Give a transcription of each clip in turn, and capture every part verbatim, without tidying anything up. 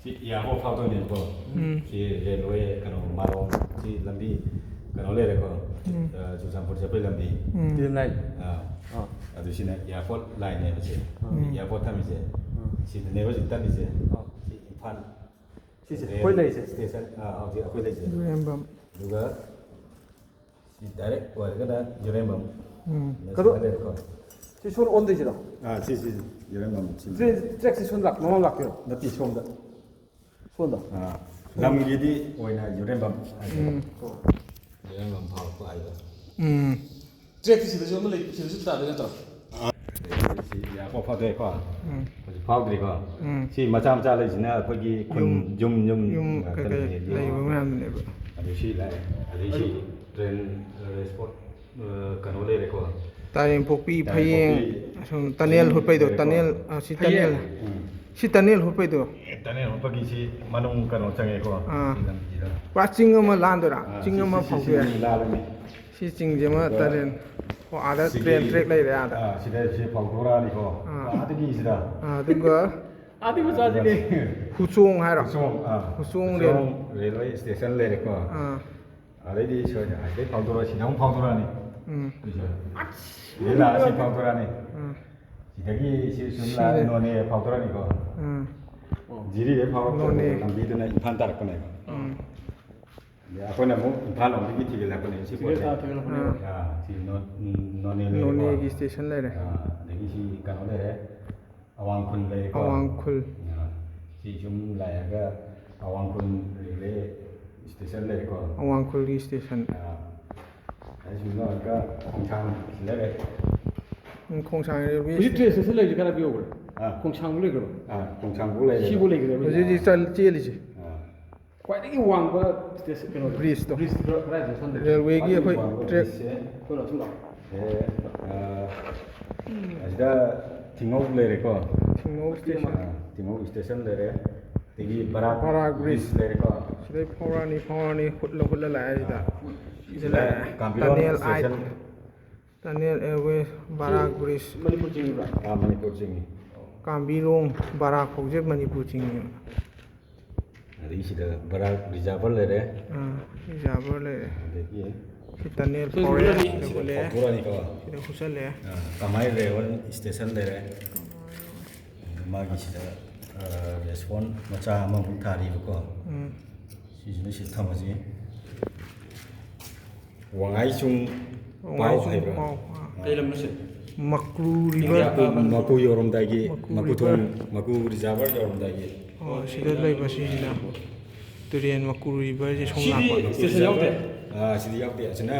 ꯁꯤ ꯏꯌꯥꯔꯄꯣꯔꯠ ꯐꯥꯎꯗꯣꯏꯅꯦꯕꯀꯣ꯫ ꯎꯝ꯫ ꯁꯤ ꯔꯦꯜꯋꯦ ꯀꯩꯅꯣ ꯃꯥꯂꯣꯝ, ꯁꯤ ꯂꯝꯕꯤ ꯀꯩꯅꯣ ꯂꯩꯔꯦꯀꯣ꯫ ꯎꯝ꯫ ꯑ, ꯆꯨꯔꯆꯥꯟꯄꯨꯔ ꯆꯠꯄꯩ ꯂꯝꯕꯤ꯫ ꯎꯝ꯫ Train line. ꯑꯥ꯫ ꯑꯥ꯫ ꯑꯗꯨ ꯁꯤꯅ ꯏꯌꯥꯔꯄꯣꯔꯠ ꯂꯥꯏꯟꯅꯦꯕ ꯁꯦ꯫ ꯎꯝ꯫ ꯏꯌꯥꯔꯄꯣꯔꯠ ꯊꯝꯃꯤꯁꯦ꯫ ꯎꯝ꯫ ꯁꯤꯗꯅꯦꯕ ꯍꯧꯖꯤꯛ ꯇꯠꯂꯤꯁꯦ꯫ ꯑꯥ꯫ ꯁꯤ ꯏꯝꯐꯥꯜ ꯁꯤꯁꯦ ꯔꯦꯜ ꯑꯩꯈꯣꯏ ꯂꯩꯔꯤꯁꯦ? ꯁ꯭ꯇꯦꯁꯟ, ꯑꯥ, ꯍꯧꯖꯤꯛ ꯑꯩꯈꯣꯏ ꯂꯩꯖꯦ꯫ ꯌꯨꯔꯦꯝꯕꯝ꯫ ꯑꯗꯨꯒ ꯁꯤ ꯗꯥꯏꯔꯦꯛ ꯑꯣꯏꯔꯒꯅ ꯌꯨꯔꯦꯝꯕꯝ꯫ ꯎꯝ꯫ ꯅ ꯀꯩꯅꯣ, ꯁꯤꯗ ꯂꯩꯔꯦꯀꯣ꯫ ꯁꯤ ꯁꯣꯝ ꯑꯣꯟꯗꯣꯏꯁꯤꯔꯣ? ꯑꯥ, ꯁꯤ, ꯁꯤ ꯌꯨꯔꯦꯝꯕꯝ ꯁꯤ꯫ ꯇ꯭ꯔꯦꯟ ꯇ꯭ꯔꯦꯛꯁꯤ ꯁꯣꯝ ꯂꯥꯛ-, ꯃꯃꯥꯡ ꯂꯥꯛꯇꯣꯏꯔꯣ? ꯅꯠꯇꯦ, ꯁꯣꯝꯗ꯫ ꯁꯣꯝꯗ? ꯑꯥ, ꯂꯝꯒꯤꯗꯤ ꯑꯣꯏꯅ ꯌꯨꯔꯦꯝꯕꯝ ꯍꯥꯏꯗꯣ꯫ ꯎꯝ꯫ ꯌꯨꯔꯦꯝꯕꯝ ꯐꯥꯎꯔꯛꯄ ꯍꯥꯏꯗꯣ꯫ ꯎꯝ꯫ ꯇ꯭ꯔꯦꯛꯇꯤ ꯁꯤꯗꯁꯨ ꯑꯃ ꯂꯩ, ꯁꯤꯗꯁꯨ ꯇꯥꯗꯣꯏ ꯅꯠꯇ꯭ꯔꯣ? ꯑꯥ, ꯁꯤ ꯌꯥꯔꯄꯣꯛ ꯐꯥꯎꯗꯣꯛꯑꯦꯀꯣ꯫ ꯎꯝ꯫ ꯍꯧꯖꯤꯛ ꯐꯥꯎꯗ꯭ꯔꯤꯀꯣ꯫ ꯎꯝ꯫ ꯁꯤ ꯃꯆꯥ ꯃꯆꯥ ꯂꯩꯁꯤꯅ ꯑꯩꯈꯣꯏꯒꯤ ꯈꯨꯟ, ꯌꯨꯝ, ꯌꯨꯝ, ꯌꯨꯝ ꯉꯥꯛꯇ ꯀꯩꯀꯩ ꯂꯩꯌꯦ꯫ ꯂꯩꯕ ꯃꯌꯥꯝꯗꯨꯅꯦꯕ꯫ ꯑꯗꯨ ꯁꯤ ꯂꯥꯛꯑꯦ꯫ ꯑꯗꯩ ꯁꯤ ꯇ꯭ꯔꯦꯟ, ꯑ, ꯔꯦꯁꯄꯣꯟ, ꯑ, ꯀꯩꯅꯣ ꯂꯩꯔꯦꯀꯣ꯫ ꯇꯥꯏꯔꯦꯝꯄꯣꯛꯄꯤ, ꯇꯥꯏꯔꯦꯝꯄꯣꯛꯄꯤ ꯐꯌꯦꯡ, ꯑꯁꯣꯝ ꯇꯅꯦꯜ ꯂꯩꯔꯦꯀꯣ꯫ ꯍꯨꯠꯄꯩꯗꯣ, ꯇꯅꯦꯜ, ꯑ, ꯁꯤ ꯐꯌꯦꯡ꯫ ꯇꯅꯦꯜ꯫ ꯎꯝ꯫ ꯁꯤ ꯇꯅꯦꯜ ꯍꯨꯠꯄꯩꯗꯣ꯫ ꯑꯦ, ꯇꯅꯦꯜ ꯍꯨꯠꯄꯒꯤ ꯁꯤ ꯃꯅꯨꯡ ꯀꯩꯅꯣ ꯆꯪꯉꯦꯀꯣ꯫ ꯑꯥ꯫ ꯁꯤ ꯂꯝꯕꯤꯗ꯫ ꯄꯨꯔꯥ ꯆꯤꯡ ꯑꯃ ꯂꯥꯟꯗꯣꯏꯔꯥ? ꯑꯥ, ꯆꯤꯡ ꯁꯤ, ꯑꯃ ꯁꯤ, ꯁꯤ ꯐꯥꯎꯗꯣꯏꯔꯥ? ꯆꯤꯡ ꯂꯥꯜꯂꯅꯤ꯫ ꯁꯤ ꯆꯤꯡꯁꯤꯃ ꯑꯗꯨꯒ ꯇꯅꯦꯜ꯫ ꯑꯣ, ꯑꯥꯗ ꯁꯤꯒꯤ, ꯇ꯭ꯔꯦꯟ ꯇ꯭ꯔꯦꯛ ꯂꯩꯔꯦ ꯑꯥꯗ꯫ ꯑꯥ, ꯁꯤꯗ ꯁꯤ ꯐꯥꯎꯗꯣꯔꯛꯑꯅꯤꯀꯣ꯫ ꯑꯥ꯫ ꯑꯥꯗꯒꯤ ꯁꯤꯗ꯫ ꯑꯥ, ꯑꯗꯨꯒ ꯑꯥꯗꯒꯤ ꯃꯆꯥꯁꯤꯅꯦ꯫ ꯍꯨꯆꯣꯡ ꯍꯥꯏꯔꯣ? ꯍꯨꯆꯣꯡ, ꯑꯥ, ꯍꯨꯆꯣꯡ ꯔꯦꯜ꯫ ꯍꯨꯆꯣꯡ ꯔꯦꯜꯋꯦ ꯁ꯭ꯇꯦꯁꯟ ꯂꯩꯔꯦꯀꯣ꯫ ꯑꯥ꯫ ꯑꯗꯩꯗꯤ ꯁꯣꯏꯗ ꯑꯗꯩ ꯐꯥꯎꯗꯣꯔꯛꯑ ꯁꯤꯗ ꯑꯃꯨꯛ ꯐꯥꯎꯗꯣꯔꯛꯑꯅꯤ꯫ ꯎꯝ꯫ ꯁꯤꯁꯦ꯫ ꯁꯤꯗ ꯂꯥꯛꯑ ꯁꯤ ꯐꯥꯎꯗꯣꯔꯛꯑꯅꯤ꯫ ꯎꯝ꯫ ꯁꯤꯗꯒꯤ ꯁꯤ ꯁꯨꯝ ꯁꯤꯗ꯫ ꯂꯥꯛꯑ ꯅꯣꯅꯦ ꯐꯥꯎꯗꯣꯔꯛꯑꯅꯤꯀꯣ꯫ ꯎꯝ꯫ ꯖꯤꯔꯤꯗꯩ ꯐꯥꯎꯔꯛꯄ ꯅꯣꯅꯦ꯫ ꯂꯝꯕꯤꯗꯨꯅ ꯏꯝꯐꯥꯜ ꯇꯥꯔꯛꯄꯅꯦꯕ꯫ ꯎꯝ꯫ ꯑꯗꯩ ꯑꯩꯈꯣꯏꯅ ꯑꯃꯨꯛ ꯏꯝꯐꯥꯜ ꯂꯣꯝꯗꯒꯤ ꯊꯤꯖꯤꯜꯂꯛꯄꯅꯦ ꯁꯤ ꯄꯣꯠꯁꯦ꯫ ꯑꯥ, ꯊꯤꯖꯤꯜꯂꯛꯄꯅꯦꯕ꯫ ꯑꯥ꯫ ꯑꯥ, ꯁꯤ ꯅꯣ-, ꯅꯣꯅꯦ ꯂꯩꯔꯦꯀꯣ꯫ ꯅꯣꯅꯦꯒꯤ ꯁ꯭ꯇꯦꯁꯟ ꯂꯩꯔꯦ꯫ ꯑꯥ, ꯑꯗꯒꯤ ꯁꯤ ꯀꯩꯅꯣ ꯂꯩꯔꯦ꯫ ꯑꯋꯥꯡ ꯈꯨꯜ ꯂꯩꯔꯦꯀꯣ꯫ ꯑꯋꯥꯡ ꯈꯨꯜ꯫ ꯑꯥ, ꯁꯤ ꯁꯨꯝ ꯂꯥꯛꯑꯒ ꯑꯋꯥꯡ ꯈꯨꯜ ꯔꯦꯜꯋꯦ ꯁ꯭ꯇꯦꯁꯟ ꯂꯩꯔꯦꯀꯣ꯫ ꯑꯋꯥꯡ ꯈꯨꯜꯒꯤ ꯁ꯭ꯇꯦꯁꯟ꯫ ꯑꯥ, ꯑꯗꯩ ꯁꯨꯝ ꯂꯥꯛꯑꯒ ꯈꯣꯡꯁꯥꯡ ꯂꯩꯔꯦ꯫ ꯎꯝ, ꯈꯣꯡꯁꯥꯡ ꯔꯦꯜꯋꯦ ꯍꯧꯖꯤꯛ ꯁ꯭ꯇꯦꯁꯟ꯫ ꯇ꯭ꯔꯦꯟ ꯁ꯭ꯇꯦꯁꯟ ꯂꯩꯔꯤꯁꯦ ꯀꯗꯥꯏ ꯌꯧꯈ꯭ꯔꯦ? ꯑꯥ꯫ ꯈꯣꯡꯁꯥꯡꯕꯨ ꯂꯩꯈ꯭ꯔꯕ? ꯑꯥ, ꯈꯣꯡꯁꯥꯡꯕꯨ ꯂꯩꯔꯦ꯫ ꯁꯤꯕꯨ ꯂꯩꯈ꯭ꯔꯦꯕ? ꯍꯧꯖꯤꯛ ꯍꯧꯖꯤꯛ ꯆꯠ-, ꯆꯦꯜꯂꯤꯁꯦ꯫ ꯑꯥ꯫ ꯈ꯭ꯋꯥꯏꯗꯒꯤ ꯋꯥꯡꯕ ꯁ꯭ꯇꯦꯁꯟ, ꯀꯩꯅꯣ, ꯕ꯭ꯔꯤꯖꯇꯣ꯫ ꯕ꯭ꯔꯤꯖꯇꯤ ꯀꯗꯥꯏꯗ ꯁꯣꯝꯗ? ꯔꯦꯜꯋꯦꯒꯤ ꯈ꯭ꯋꯥꯏꯗꯒꯤ ꯑꯩꯈꯣꯏ ꯋꯥꯡꯕ ꯇ꯭ꯔꯦꯛ꯫ ꯕ꯭ꯔꯤꯖꯁꯦ ꯑꯩꯈꯣꯏ ꯂꯥꯛꯁꯨ ꯂꯥꯛꯑꯣ꯫ ꯑꯦ, ꯑ, ꯑꯁꯤꯗ ꯊꯤꯡꯍꯧ ꯂꯩꯔꯦꯀꯣ꯫ ꯊꯤꯡꯍꯧ ꯁ꯭ꯇꯦꯁꯟ꯫ ꯑ, ꯊꯤꯡꯍꯧ ꯁ꯭ꯇꯦꯁꯟ ꯂꯩꯔꯦ꯫ ꯑꯗꯒꯤ ꯕꯔꯥꯛ ꯕꯔꯥꯛ ꯕ꯭ꯔꯤꯖ꯫ ꯕ꯭ꯔꯤꯖ ꯂꯩꯔꯦꯀꯣ꯫ ꯁꯤꯗꯩ ꯐꯥꯎꯔꯛꯑꯅꯤ, ꯐꯥꯎꯔꯛꯑꯅꯤ, ꯍꯨꯠꯂ ꯍꯨꯠꯂ ꯂꯥꯛꯑꯦ ꯁꯤꯗ꯫ ꯑ, ꯁꯤꯗ ꯁꯤꯗ ꯂꯥꯛꯑꯦ꯫ ꯀꯥꯝꯕꯤꯔꯣꯟ ꯇꯅꯦꯜ ꯑꯥꯏꯠ꯫ ꯁ꯭ꯇꯦꯁꯟ꯫ ꯇꯅꯦꯜ ꯑꯦꯜꯋꯦ, ꯕꯔꯥꯛ ꯕ꯭ꯔꯤꯖ꯫ ꯃꯅꯤꯄꯨꯔ ꯆꯤꯡꯕ꯭ꯔꯥ? ꯑꯥ, ꯃꯅꯤꯄꯨꯔ ꯆꯤꯡꯉꯤ꯫ ꯀꯥꯝꯕꯤꯔꯣꯡ ꯕꯔꯥꯛ ꯐꯥꯎꯁꯦ ꯃꯅꯤꯄꯨꯔ ꯆꯤꯡꯉꯦꯕ꯫ ꯑꯗꯒꯤ ꯁꯤꯗ ꯕꯔꯥꯛ ꯔꯤꯖꯥꯔꯚꯔ ꯂꯩꯔꯦ꯫ ꯑꯥ, ꯔꯤꯖꯥꯔꯚꯔ ꯂꯩꯔꯦ꯫ ꯑꯗꯒꯤ ꯁꯤ ꯇꯅꯦꯜ ꯁꯤ ꯐꯥꯎꯔꯦ꯫ ꯎꯔꯅꯤ꯫ ꯁꯤꯗ ꯁꯤꯗ ꯍꯨꯠꯂꯦ꯫ ꯐꯥꯎꯊꯣꯔꯛꯑꯅꯤꯀꯣ꯫ ꯁꯤꯗ ꯍꯨꯠꯆꯜꯂꯦ꯫ ꯑꯥ, ꯀꯃꯥꯏ ꯔꯦꯜꯋꯦ ꯁ꯭ꯇꯦꯁꯟ ꯂꯩꯔꯦ꯫ ꯃꯥꯒꯤ ꯁꯤꯗ, ꯑꯥ, ꯔꯦꯁꯄꯣꯟ ꯃꯆꯥ ꯑꯃꯃꯨꯛ ꯊꯥꯔꯤꯕꯀꯣ꯫ ꯎꯝ꯫ ꯁꯤꯁꯤꯅ ꯁꯤꯗ ꯊꯝꯃꯁꯤ꯫ ꯋꯥꯉꯥꯏꯆꯨꯡ ꯄꯥꯎ ꯋꯥꯉꯥꯏꯆꯨꯡ ꯍꯥꯏꯕ꯭ꯔꯥ? ꯄꯥꯎ, ꯑꯥ꯫ ꯑꯥ꯫ ꯀꯩ ꯂꯝꯅꯣ ꯁꯤ? ꯃꯀ꯭ꯔꯨ ꯔꯤꯚꯔ꯫ ꯃꯀꯨ, ꯃꯀꯨ ꯌꯧꯔꯝꯗꯥꯏꯒꯤ, ꯃꯀꯨ ꯃꯀꯨ ꯊꯣꯡ, ꯔꯤꯚꯔ꯫ ꯃꯀꯨ ꯔꯤꯖꯥꯔꯚꯔ ꯌꯧꯔꯝꯗꯥꯏꯒꯤ꯫ ꯑꯣ, ꯁꯤꯗ ꯂꯩꯕ ꯁꯤꯁꯤꯅ ꯇꯨꯔꯦꯟ ꯃꯀꯨ ꯔꯤꯚꯔꯁꯦ ꯁꯣꯝ ꯁꯤꯗꯤ ꯂꯥꯛꯄ꯫ ꯁ꯭ꯇꯦꯁꯟ ꯌꯥꯎꯗꯦ? ꯑꯥ, ꯁꯤꯗꯤ ꯌꯥꯎꯗꯦ꯫ ꯑꯁꯤꯅ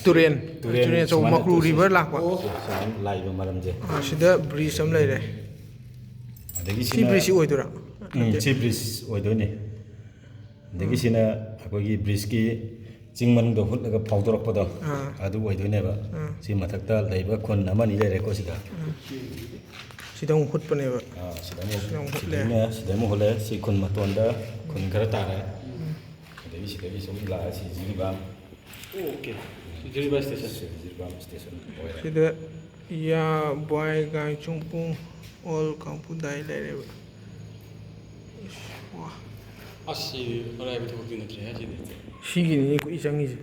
ꯇꯨꯔꯦꯟ, ꯇꯨꯔꯦꯟ ꯇꯨꯔꯦꯟ ꯑꯆꯧꯕ ꯁꯨꯃꯥꯏꯅ ꯃꯀꯨ ꯇꯧꯁꯤ꯫ ꯔꯤꯚꯔ ꯂꯥꯛꯄ꯫ ꯑꯣ꯫ ꯁꯨꯃꯥꯏꯅ ꯂꯥꯛꯏꯕ ꯃꯔꯝꯁꯦ꯫ ꯑꯥ, ꯁꯤꯗ ꯕ꯭ꯔꯤꯖ ꯑꯃ ꯂꯩꯔꯦ꯫ ꯑꯗꯒꯤ ꯁꯤ ꯁꯤꯅ ꯕ꯭ꯔꯤꯖꯁꯤ ꯑꯣꯏꯗꯣꯏꯔꯥ? ꯎꯝ, ꯅꯠꯇꯦ꯫ ꯁꯤ ꯕ꯭ꯔꯤꯖ ꯑꯣꯏꯗꯣꯏꯅꯤ꯫ ꯑꯗꯒꯤ ꯎꯝ꯫ ꯁꯤꯅ ꯑꯩꯈꯣꯏꯒꯤ ꯕ꯭ꯔꯤꯖꯀꯤ ꯆꯤꯡ ꯃꯅꯨꯡꯗ ꯍꯨꯠꯂꯒ ꯐꯥꯎꯗꯣꯔꯛꯄꯗꯣ, ꯑꯥ꯫ ꯑꯗꯨ ꯑꯣꯏꯗꯣꯏꯅꯦꯕ꯫ ꯑꯥ꯫ ꯁꯤ ꯃꯊꯛꯇ ꯂꯩꯕ ꯈꯨꯟ ꯑꯃꯅꯤ ꯂꯩꯔꯦꯀꯣ ꯁꯤꯗ꯫ ꯎꯝ꯫ ꯁꯤꯗ ꯑꯃꯨꯛ ꯍꯨꯠꯄꯅꯦꯕ꯫ ꯑꯥ, ꯁꯤꯗ ꯑꯃꯨꯛ, ꯁꯤꯗ ꯑꯃꯨꯛ ꯍꯨꯠꯂꯦ꯫ ꯁꯤꯗꯩꯅ, ꯁꯤꯗ ꯑꯃꯨꯛ ꯍꯨꯠꯂꯦ꯫ ꯁꯤ ꯈꯨꯟ ꯃꯇꯣꯟꯗ ꯈꯨꯟ ꯈꯔ ꯇꯥꯔꯦ꯫ ꯎꯝ꯫ ꯑꯗꯒꯤ ꯁꯤꯗꯒꯤ ꯁꯨꯝ ꯂꯥꯛꯑꯦ, ꯁꯤ ꯖꯤꯔꯤꯕꯥꯝ꯫ ꯑꯣꯀꯦ꯫ ꯁꯤ ꯖꯤꯔꯤꯕꯥꯝ ꯁ꯭ꯇꯦꯁꯟ꯫ ꯁꯤ ꯖꯤꯔꯤꯕꯥꯝ ꯁ꯭ꯇꯦꯁꯟ ꯑꯣꯏꯔꯦ꯫ ꯁꯤꯗ ꯌꯥ, ꯕ꯭ꯋꯥꯏ, ꯒꯥꯏ, ꯆꯨꯡꯄꯨꯡ, ꯑꯣꯜ ꯀꯥꯡꯄꯨꯗꯥꯏ ꯂꯩꯔꯦꯕ꯫ ꯏꯁ, ꯋꯥ꯫ ꯑꯁ, ꯁꯤ ꯑꯔꯥꯏꯕ ꯊꯕꯛꯇꯤ ꯅꯠꯇ꯭ꯔꯦꯍꯦ ꯁꯤꯗꯤ꯫ ꯁꯤꯒꯤꯅꯤꯅꯦ ꯀꯨꯏ ꯆꯪꯉꯤꯁꯦ꯫